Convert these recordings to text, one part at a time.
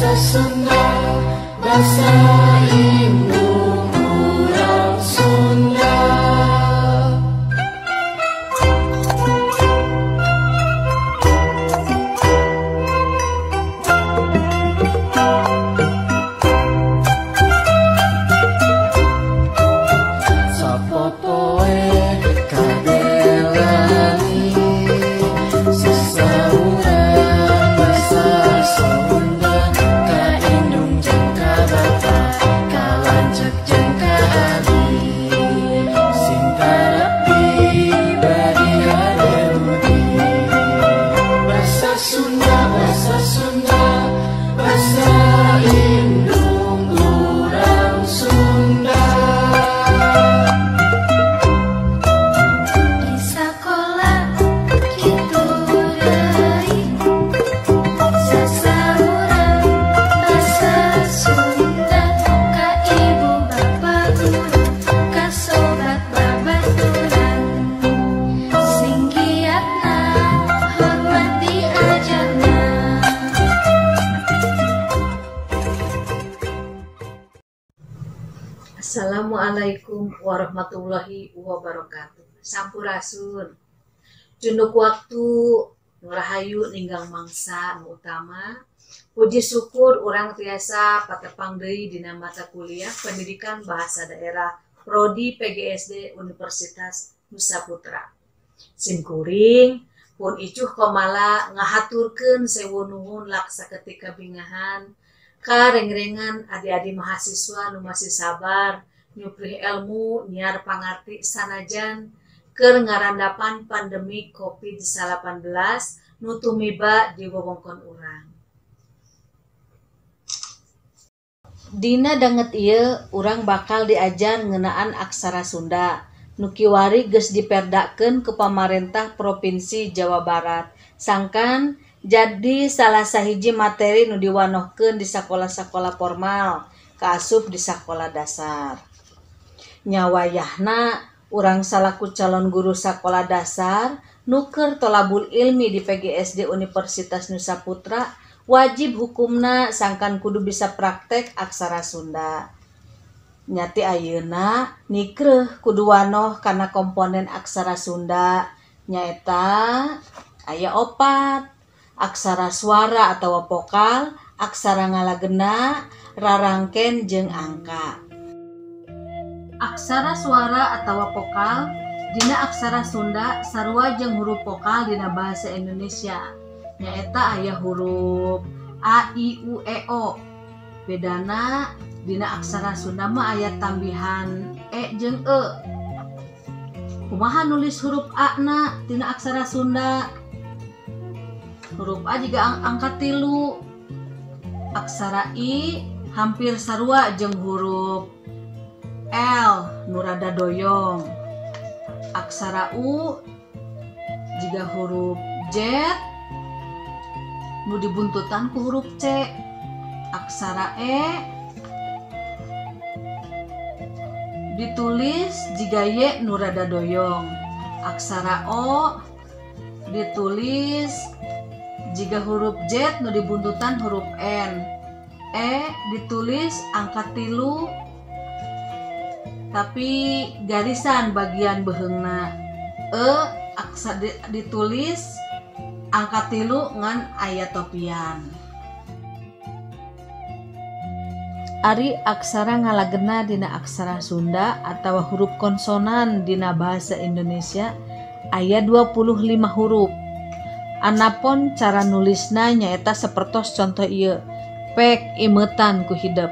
Bahasa Sunda, bahasa indung urang Sunda. Sapopoe kabelani sasauran basa Sunda, ka indung jeung ka bapa, ka lanceuk jeung ka abi, sing tarapi bari hareudi. Basa Sunda, bahasa Sunda, bahasa indung urang Sunda. Di sakola kitu deui, sasauran basa Sunda, ka ibu bapa guru, ka sobat babaturan, sing giatna hormat diajarna. Assalamualaikum warahmatullahi wabarakatuh. Sampurasun. Cunduk waktu nu rahayu ninggang mangsa nu utama. Puji syukur urang tiasa patepang deui dina mata kuliah Pendidikan Bahasa Daerah Prodi PGSD Universitas Nusa Putra. Simkuring pun icuh komala ngahaturkeun sewu nuhun laksa ketika bingahan ka rengrengan adi-adi mahasiswa nu masih sabar nyuprih ilmu nyiar pangarti sanajan keur ngarandapan pandemi COVID-19 nu tumiba di wewengkon urang. Dina danget ieu urang bakal diajar ngeunaan aksara Sunda nu kiwari geus diperdakeun ku pamarentah Provinsi Jawa Barat. Sangkan jadi salah sahiji materi nu diwanohkeun di sakola-sakola formal kaasup di sakola dasar. Nya wayahna urang salaku calon guru sakola dasar nu keur tolabul ilmi di PGSD Universitas Nusa Putra wajib hukumna sangkan kudu bisa praktek aksara Sunda. Nyati ayeuna nikreuh kudu wanoh kana komponen aksara Sunda nyaeta aya opat: aksara suara atau vokal, aksara ngalagena, rarangken jeung angka. Aksara suara atau vokal dina aksara Sunda sarua jeung huruf vokal dina bahasa Indonesia nyaeta aya huruf a, i, u, e, o. Bedana dina aksara Sunda mah aya tambihan e jeung e. Kumaha nulis huruf a na dina aksara Sunda? Huruf A juga angka 3. Aksara I hampir sarua jeung huruf L nu rada doyong. Aksara U jiga huruf Z nu dibuntutan ku huruf C. Aksara E ditulis jiga Y nu rada doyong. Aksara O ditulis jiga huruf Z nu dibuntutan huruf N. E ditulis angka 3 tapi garisan bagian beheungna. E aksara ditulis angka 3 ngan aya topian. Ari aksara ngalagena dina aksara Sunda atawa huruf konsonan dina bahasa Indonesia aya 25 huruf. Anapon cara nulisna nyaeta sapertos contoh ieu: pek imeutan ku hidep.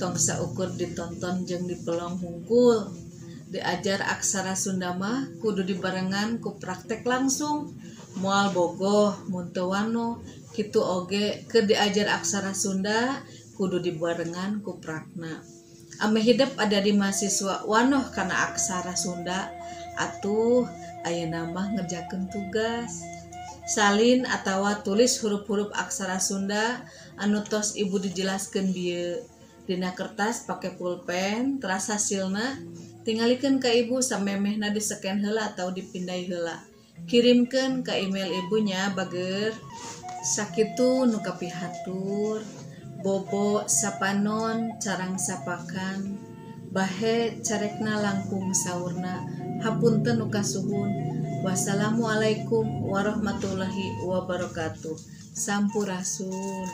Tong saukur ditonton jeung dipelong hungkul. Diajar aksara Sunda mah kudu dibarengan ku praktek langsung. Moal bogoh mun teu wanoh. Kitu oge keur diajar aksara Sunda kudu dibarengan ku prakna. Ameh hidep adi-adi mahasiswa wanoh kana aksara Sunda atuh ayeuna mah ngerjakeun tugas. Salin atawa tulis huruf-huruf aksara Sunda anu tos ibu dijelaskeun bieu dina kertas pake pulpen teras hasilna tingalikeun ka ibu samemehna di-scan heula atawa dipindai heula. Kirimkeun ka email ibu nya bager. Sakitu nu kapihatur. Bobo sapanon carang sapakan bahe carekna langkung saurna hapunten nu kasuhun. Wassalamualaikum warahmatullahi wabarakatuh. Sampurasun.